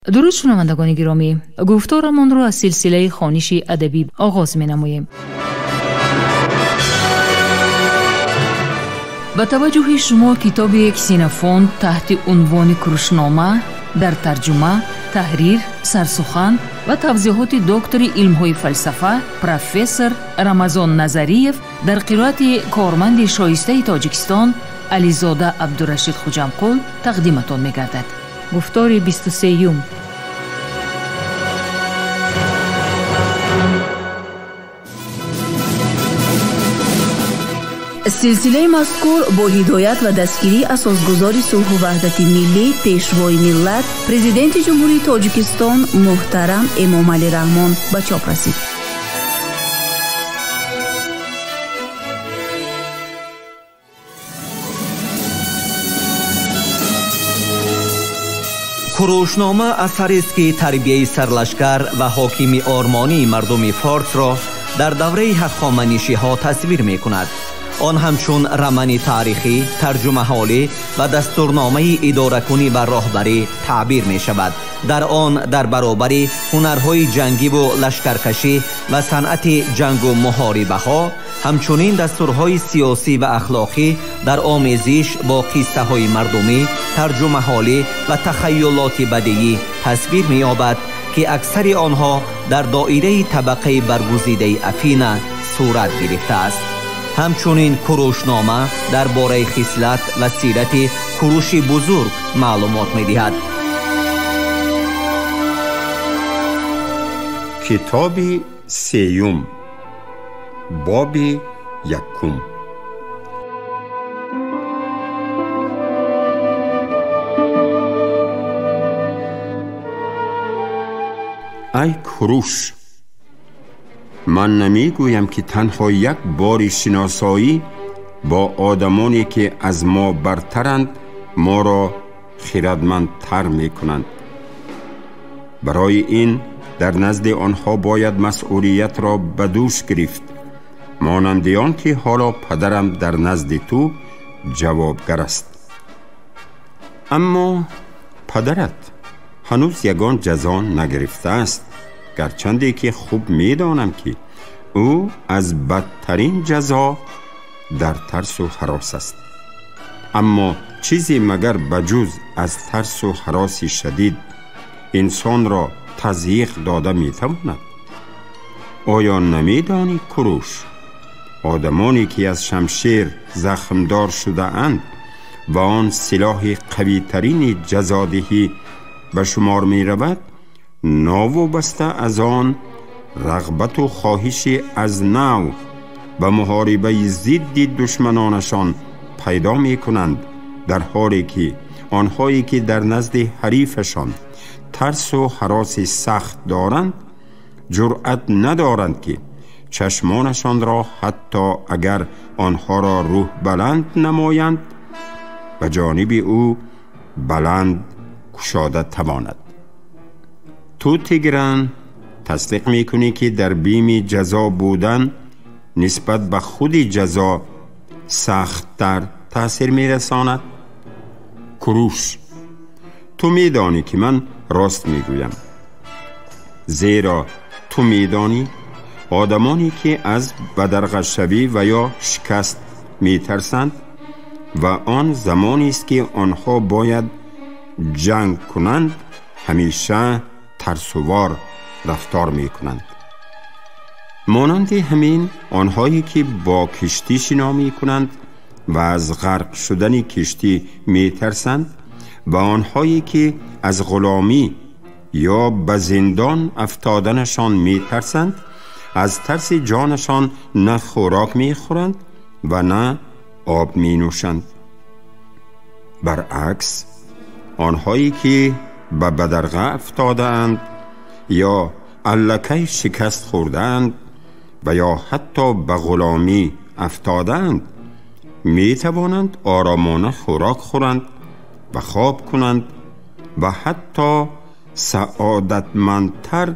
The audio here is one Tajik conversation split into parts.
Дуруд, шунавандагони гиромӣ, гуфторамонро аз силсилаи хониши адабӣ оғоз менамоем. Ба таваҷҷӯҳи шумо китоби Ксенофонт таҳти унвони Курушнома дар тарҷума, таҳрир, сарсухан ва тавзеҳоти доктори илмҳои фалсафа, профессор Рамазон Назариев дар қироати корманди шоистаи Тоҷикистон Ализода Абдурашид Хуҷамқул тақдиматон мегардад. Гуфтори 23-юм. Силсилаи мазкур бо ҳидоят ва дастгирии асосгузори сулҳу ваҳдати миллӣ, пешвои миллат, президенти Ҷумҳурии Тоҷикистон муҳтарам Эмомалӣ Раҳмон ба чоп расид. Курушнома асарест, ки тарбияи сарлашкар ва ҳокими ормонии мардуми форсро дар давраи ҳахоманишиҳо тасвир мекунад. Он ҳамчун романи таърихӣ, тарҷумаҳолӣ ва дастурномаи идоракунӣ ва роҳбарӣ таъбир мешавад. Дар он дар баробари ҳунарҳои ҷангиву лашкаркашӣ ва санъати ҷангу муҳорибаҳо, ҳамчунин дастурҳои сиёсӣ ва ахлоқӣ дар омезиш бо қиссаҳои мардумӣ, тарҷумаҳолӣ ва тахайюлоти бадиӣ тасвир меёбад, ки аксари онҳо дар доираи табақаи баргузидаи Афина сурат гирифтааст. Ҳамчунин Курушнома дар бораи хислат ва сирати Куруши бузург маълумот медиҳад. Китоби сеюм, боби якум. Ай Куруш, ман намегӯям, ки танҳо як бори шиносоӣ бо одамоне, ки аз мо бартаранд, моро хирадмандтар мекунанд. Барои ин дар назди онҳо бояд масъулиятро ба дӯш гирифт, монанди он ки ҳоло падарам дар назди ту ҷавобгар аст. Аммо падарат ҳанӯз ягон ҷазо нагирифтааст, гарчанде ки хуб медонам, ки ӯ аз бадтарин ҷазо дар тарсу ҳарос аст. Аммо чизе магар ба ҷуз аз тарсу ҳароси шадид инсонро тазйиқ дода метавонад? Оё намедонӣ, Куруш, одамоне ки аз шамшер захмдор шудаанд ва он силоҳи қавитарини ҷазодиҳӣ ба шумор меравад, новобаста аз он рағбату хоҳиши аз нав ба муҳорибаи зидди душманонашон пайдо мекунанд, дар ҳоле ки онҳое ки дар назди ҳарифашон тарсу ҳароси сахт доранд, ҷуръат надоранд, ки чашмонашонро ҳатто агар онҳоро рӯҳ баланд намоянд, ба ҷониби ӯ баланд кушода тавонад. Ту, Тигран, тасдиқ мекунӣ, ки дар бими ҷазо будан нисбат ба худи ҷазо сахттар таъсир мерасонад? Куруш, ту медонӣ, ки ман рост мегӯям, зеро ту медонӣ одамоне ки аз бадарғашавӣ ва ё шикаст метарсанд ва он замонест, ки онҳо бояд ҷанг кунанд, ҳамеша тарсувор рафтор мекунанд. Монанди ҳамин онҳое ки бо киштӣ шино мекунанд ва аз ғарқ шудани киштӣ метарсанд ва онҳое ки аз ғуломӣ ё ба зиндон афтоданашон метарсанд, аз тарси ҷонашон на хӯрок мехӯранд ва на об менӯшанд. Баръакс, онҳое ки ба бадарға афтодаанд ё аллакай шикаст хӯрдаанд ва ё ҳатто ба ғуломӣ афтодаанд, метавонанд оромона хӯрок хӯранд ва хоб кунанд ва ҳатто саодатмандтар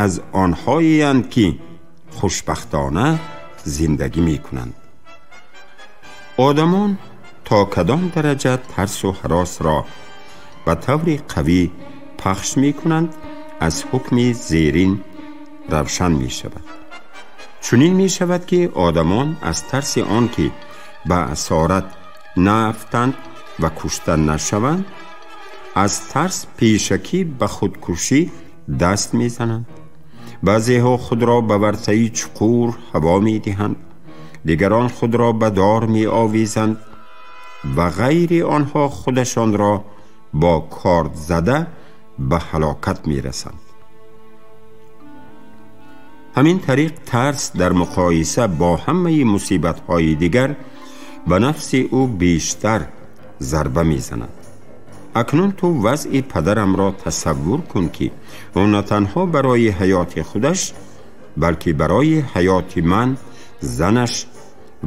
аз онҳоеанд, ки хушбахтона зиндагӣ мекунанд. Одамон то кадом дараҷа тарсу ҳаросро ба таври қавӣ пахш мекунанд, аз ҳукми зерин равшан мешавад. Чунин мешавад, ки одамон аз тарси он ки ба асорат наафтанд ва кушта нашаванд, аз тарс пешакӣ ба худкушӣ даст мезананд. Баъзеҳо худро ба вартаи чуқур ҳаво медиҳанд, дигарон худро ба дор меовезанд ва ғайри онҳо худашонро бо корд зада ба ҳалокат мерасанд. Ҳамин тариқ тарс дар муқоиса бо ҳамаи мусибатҳои дигар ба нафси ӯ бештар зарба мезанад. Акнун ту вазъи падарамро тасаввур кун, ки ӯ на танҳо барои ҳаёти худаш, балки барои ҳаёти ман, занаш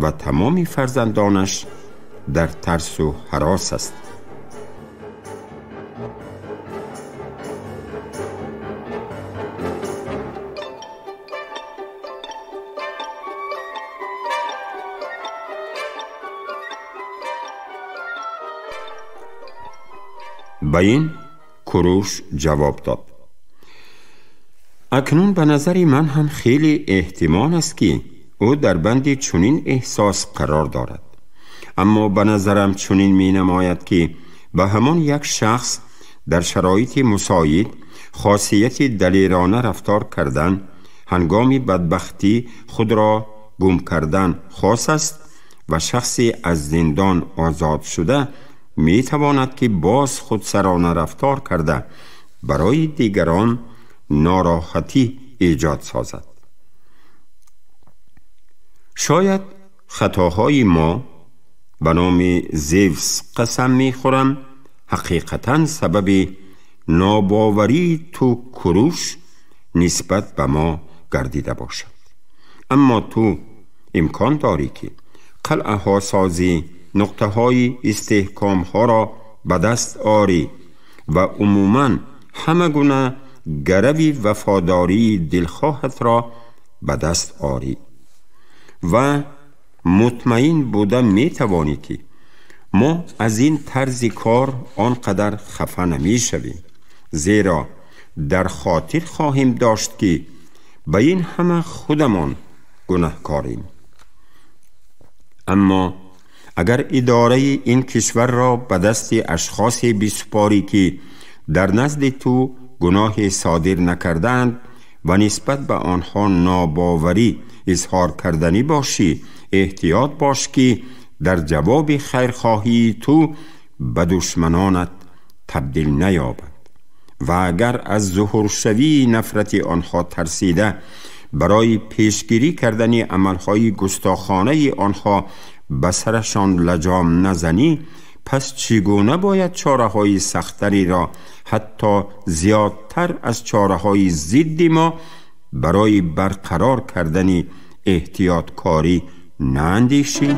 ва тамоми фарзандонаш дар тарсу ҳарос аст. Ба ин Куруш ҷавоб дод: акнун ба назари ман ҳам хеле эҳтимол аст, ки ӯ дар банди чунин эҳсос қарор дорад. Аммо ба назарам чунин менамояд, ки ба ҳамон як шахс дар шароити мусоид хосияти далерона рафтор кардан, ҳангоми бадбахтӣ худро гум кардан хос аст ва шахсе аз зиндон озод шуда метавонад, ки боз худсарона рафтор карда барои дигарон нороҳатӣ эҷод созад. Шояд хатоҳои мо, ба номи Зевс қасам мехӯрам, ҳақиқатан сабаби нобоварии ту Куруш нисбат ба мо гардида бошад. Аммо ту имкон дорӣ, ки қалъаҳо созӣ, нуқтаҳои истеҳкомҳоро ба даст орӣ ва умуман ҳама гуна гарави вафодории дилхоҳатро ба даст орӣ ва мутмаин буда метавонӣ, ки мо аз ин тарзи кор он қадар хафа намешавем, зеро дар хотир хоҳем дошт, ки ба ин ҳама худамон гунаҳкорем. Аммо агар идораи ин кишварро ба дасти ашхосе бисупорӣ, ки дар назди ту гуноҳе содир накардаанд ва нисбат ба онҳо нобоварӣ изҳор карданӣ бошӣ, эҳтиёт бош, ки дар ҷавоби хайрхоҳии ту ба душманонат табдил наёбад ва агар аз зуҳуршавии нафрати онҳо тарсида барои пешгирӣ кардани амалҳои густохонаи онҳо ба сарашон лаҷом назанӣ, пас чӣ гуна бояд чораҳои сахттареро, ҳатто зиёдтар аз чораҳои зидди мо, барои барқарор кардани эҳтиёткорӣ наандешӣ?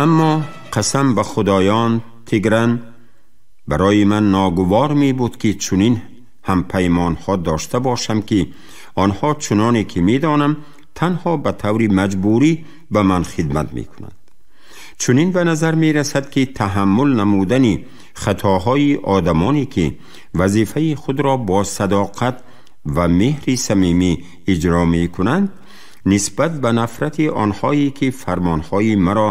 Аммо қасам ба худоён, Тигран, барои ман ногувор мебуд, ки чунин ҳампаймонҳо дошта бошам, ки онҳо чуноне ки медонам танҳо ба таври маҷбурӣ ба ман хидмат мекунанд. Чунин ба назар мерасад, ки таҳаммул намудани хатоҳои одамоне, ки вазифаи худро бо садоқат ва меҳри самимӣ иҷро мекунанд, нисбат ба нафрати онҳое, ки фармонҳои маро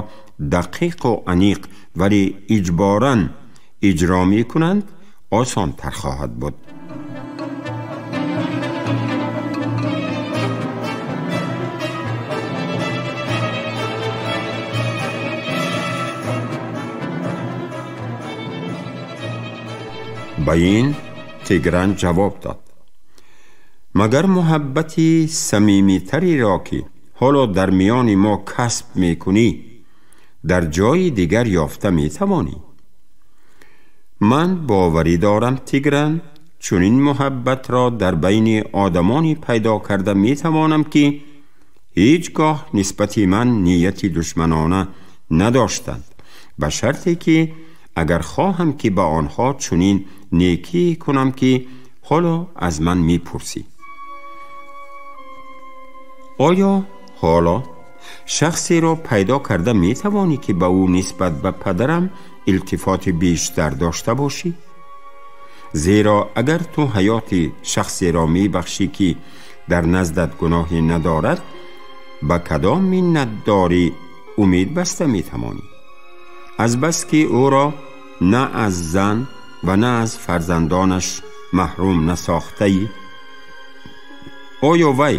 дақиқу аниқ вале иҷборан иҷро мекунанд, осонтар хоҳад буд. Ба ин Тигран ҷавоб дод: магар муҳаббати самимитареро, ки ҳоло дар миёни мо касб мекунӣ, дар ҷои дигар ёфта метавонӣ? Ман боварӣ дорам, Тигран, чунин муҳаббатро дар байни одамоне пайдо карда метавонам, ки ҳеҷ гоҳ нисбати ман нияти душманона надоштанд, ба шарте ки агар хоҳам, ки ба онҳо чунин некӣ кунам, ки ҳоло аз ман мепурсӣ: оё ҳоло шахсеро пайдо карда метавонӣ ки ба ӯ нисбат ба падарам илтифоти бештар дошта бошӣ? Зеро агар ту ҳаёти шахсеро мебахшӣ ки дар наздат гуноҳе надорад, ба кадом миннатдорӣ умед баста метавонӣ? Аз бас ки ӯро на аз зан ва на аз фарзандонаш маҳрум насохтаӣ, оё вай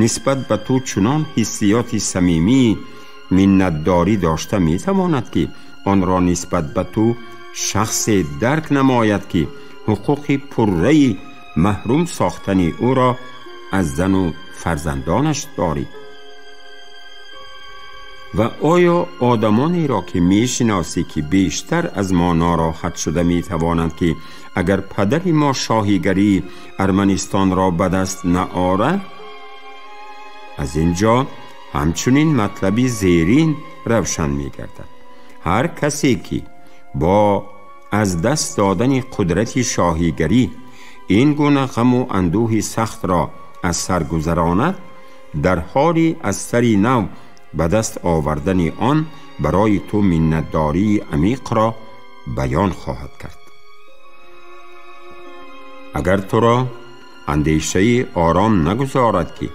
нисбат ба ту чунон ҳиссиёти самимии миннатдорӣ дошта метавонад ки онро нисбат ба ту шахсе дарк намояд ки ҳуқуқи пурраи маҳрум сохтани ӯро аз зану фарзандонаш дорӣ? Ва оё одамонеро ки мешиносӣ ки бештар аз мо нороҳат шуда метавонанд ки агар падари мо шоҳигарии Арманистонро ба даст наорад? Аз ин ҷо ҳамчунин матлаби зерин равшан мегардад: ҳар касе ки бо аз даст додани қудрати шоҳигарӣ ин гуна ғаму андӯҳи сахтро аз сар гузаронад, дар ҳоли аз сари нав ба даст овардани он барои ту миннатдории амиқро баён хоҳад кард. Агар туро андешаи ором нагузорад ки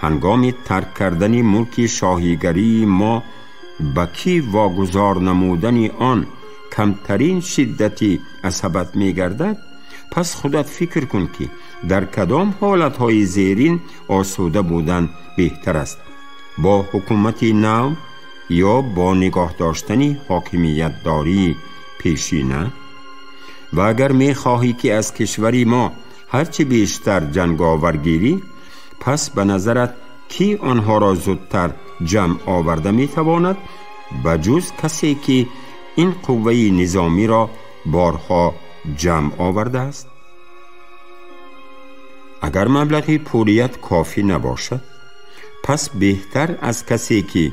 ҳангоми тарк кардани мулки шоҳигарии мо ба кӣ вогузор намудани он камтарин шиддати асабат мегардад, пас худат фикр кун ки дар кадом ҳолатҳои зерин осуда будан беҳтар аст: бо ҳукумати нав ё бо нигоҳ доштани ҳокимиятдории пешина? Ва агар мехоҳӣ ки аз кишвари мо ҳарчи бештар ҷанговар гирӣ, пас ба назарат кӣ онҳоро зудтар ҷамъ оварда метавонад ба ҷуз касе ки ин қувваи низомиро борҳо ҷамъ овардааст? Агар маблағи пулият кофӣ набошад, пас беҳтар аз касе ки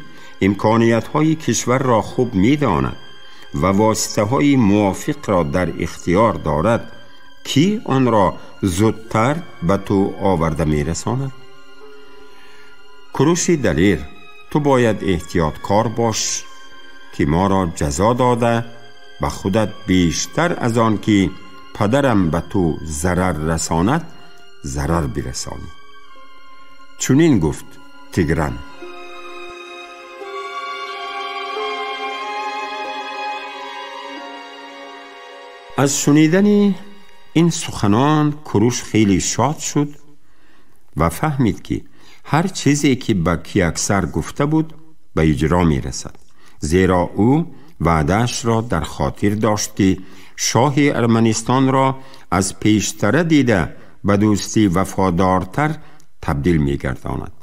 имкониятҳои кишварро хуб медонад ва воситаҳои мувофиқро дар ихтиёр дорад, кӣ онро зудтар ба ту оварда мерасонад? Куруши далер, ту бояд эҳтиёткор бош ки моро ҷазо дода ба худат бештар аз он ки падарам ба ту зарар расонад зарар бирасонӣ. Чунин гуфт Тигран. Аз шунидани ин суханон Куруш хеле шод шуд ва фаҳмид ки ҳар чизе ки ба Киаксар гуфта буд ба иҷро мерасад, зеро ӯ ваъдаашро дар хотир дошт ки шоҳи Арманистонро аз пештара дида ба дӯстӣ вафодортар табдил мегардонад.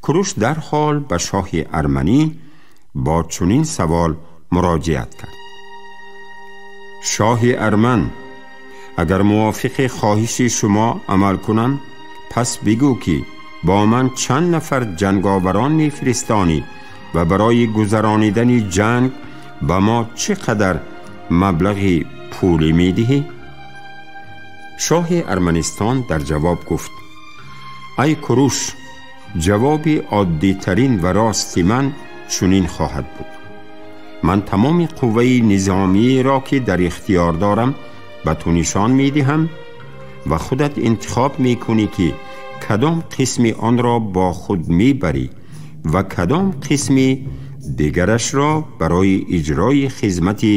Куруш дарҳол ба шоҳи арманӣ бо чунин савол муроҷиат кард: шоҳи арман, агар мувофиқи хоҳиши шумо амал кунам, пас бигӯ ки бо ман чанд нафар ҷанговарон мефиристонӣ ва барои гузаронидани ҷанг ба мо чӣ қадар маблағи пулӣ медиҳӣ? Шоҳи Арманистон дар ҷавоб гуфт: ай Куруш, ҷавоби оддитарин ва рости ман чунин хоҳад буд: ман тамоми қувваи низомиеро ки дар ихтиёр дорам ба ту нишон медиҳам ва худат интихоб мекунӣ ки кадом қисми онро бо худ мебарӣ ва кадом қисми дигарашро барои иҷрои хизмати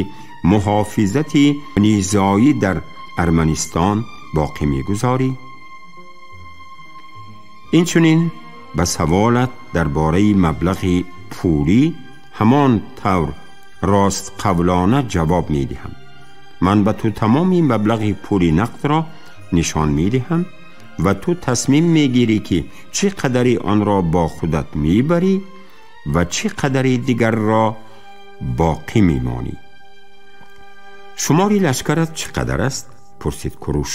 муҳофизати низоӣ дар Арманистон боқӣ мегузорӣ. Инчунин ба саволат дар бораи маблағи пулӣ ҳамон тавр ростқавлона ҷавоб медиҳам. Ман ба ту тамоми маблағи пули нақдро нишон медиҳам ва ту тасмим мегирӣ ки чӣ қадари онро бо худат мебарӣ ва чӣ қадари дигарро боқӣ мемонӣ. Шумори лашкарат чӣ қадар аст? Пурсид Куруш.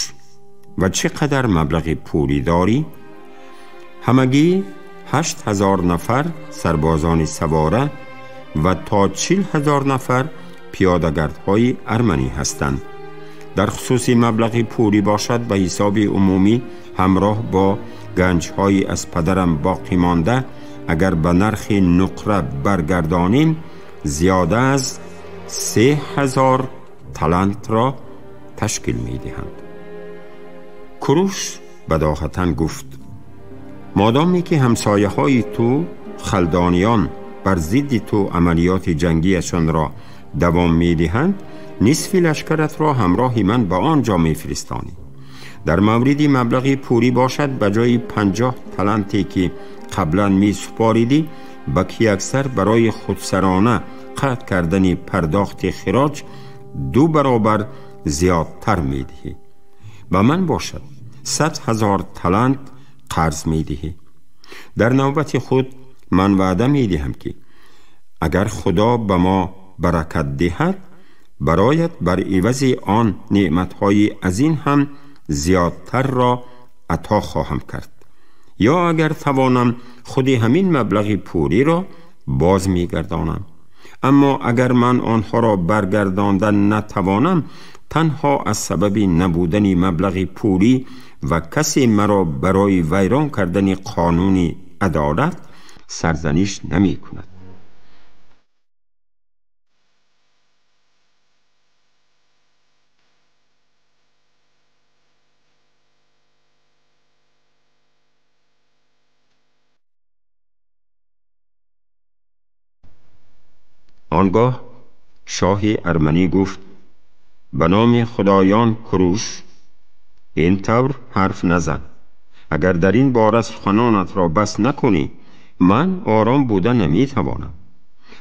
Ва чӣ қадар маблағи пулӣ дорӣ? Ҳамагӣ 8000 нафар сарбозони савора ва то 40,000 нафар пиёдагардҳои арманӣ ҳастанд. در خصوص مبلغ پولی باشد به حساب عمومی همراه با گنج‌های از پدرم باقی مانده اگر به نرخ نقره برگردانیم زیاده از 3000 تالنت را تشکیل می دهند. کوروش بداهتاً گفت: مادامی که همسایه های تو خلدانیان بر ضد تو عملیات جنگیشان را دوام می دهند، نصف لشکرت را همراه من به آنجا می فرستانی. در مورد مبلغ پولی باشد به جای 50 تالنتی که قبلا می سپاریدی به کیاکسر برای خودسرانه قطع کردن پرداخت خراج 2 برابر زیادتر می دهی. به من باشد 100,000 تالنت قرض می دهی. در نوبت خود من وعده می دهم که اگر خدا به ما برکت دهد برایت بر عوض آن نعمتهای از این هم زیادتر را عطا خواهم کرد، یا اگر توانم خود همین مبلغ پولی را باز می گردانم. اما اگر من آنها را برگرداندن نتوانم، تنها از سبب نبودن مبلغ پولی و کسی مرا برای ویران کردن قانون عدالت سرزنش نمی کند. آنگاه شاه ارمنی گفت: به نام خدایان کوروش، این طور حرف نزن. اگر در این باره سخنانت را بس نکنی من آرام بوده نمیتوانم.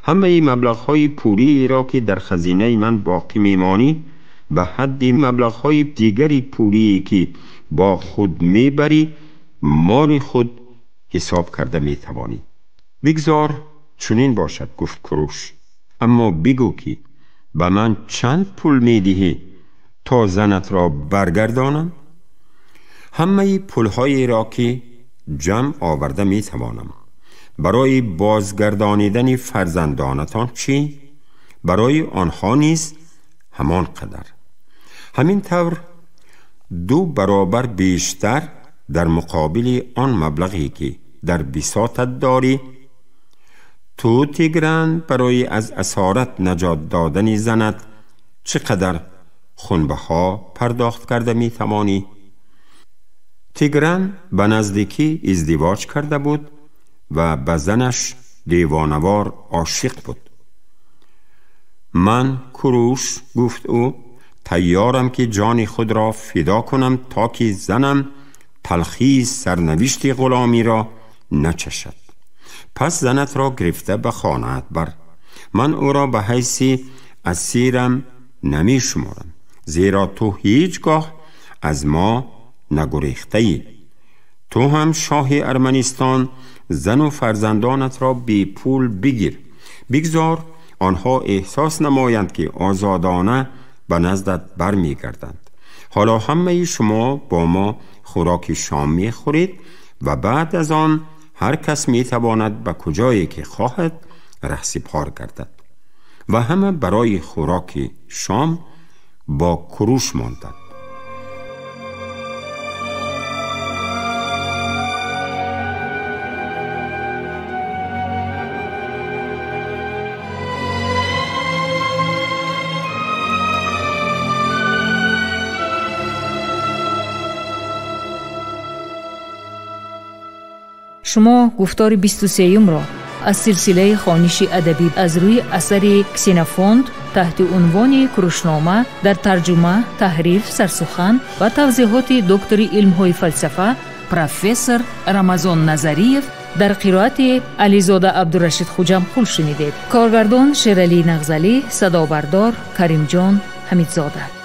همه این مبلغ‌های پولی را که در خزینه من باقی میمانی به حد مبلغ‌های دیگری پولی که با خود میبری مال خود حساب کرده میتوانی. بگذار چنین باشد، گفت کوروش، اما بگو که به من چند پول میدهی تا زنت را برگردانم؟ همه پولهایی را که جمع آورده میتوانم. برای بازگردانیدن فرزندانتان چی؟ برای آنها نیز همان قدر. همین طور 2 برابر بیشتر در مقابل آن مبلغی که در بساطت داری. تو تیگران برای از اسارت نجات دادن زنت چقدر خونبها پرداخت کرده می توانی؟ تیگران به نزدیکی ازدواج کرده بود و به زنش دیوانوار عاشق بود. من کوروش، گفت او، تیارم که جان خود را فدا کنم تا که زنم تلخی سرنوشت غلامی را نچشد. پس زنت را گرفته به خانه‌ات بر. من او را به حیث اسیرم نمی شمارم، زیرا تو هیچگاه از ما نگریخته ای. تو هم شاه ارمنستان زن و فرزندانت را بی پول بگیر. بگذار آنها احساس نمایند که آزادانه به نزدت بر می گردند. حالا همه شما با ما خوراک شام می خورید و بعد از آن هر کس می تواند به کجایی که خواهد رهسپار گردد. و همه برای خوراک شام با کوروش ماندند. Шумо гуфтори 23-юмро аз силсилаи хониши адабӣ аз рӯи асари Ксенофонт таҳти унвони Курушнома дар тарҷума, таҳрир, сарсухан ва тавзеҳоти доктори илмҳои фалсафа профессор Рамазон Назариев дар қироати Ализода Абдурашид Хуҷамқул шунидед. Коргардон Шералӣ Нағзалӣ, садобардор Каримҷон Ҳамидзода.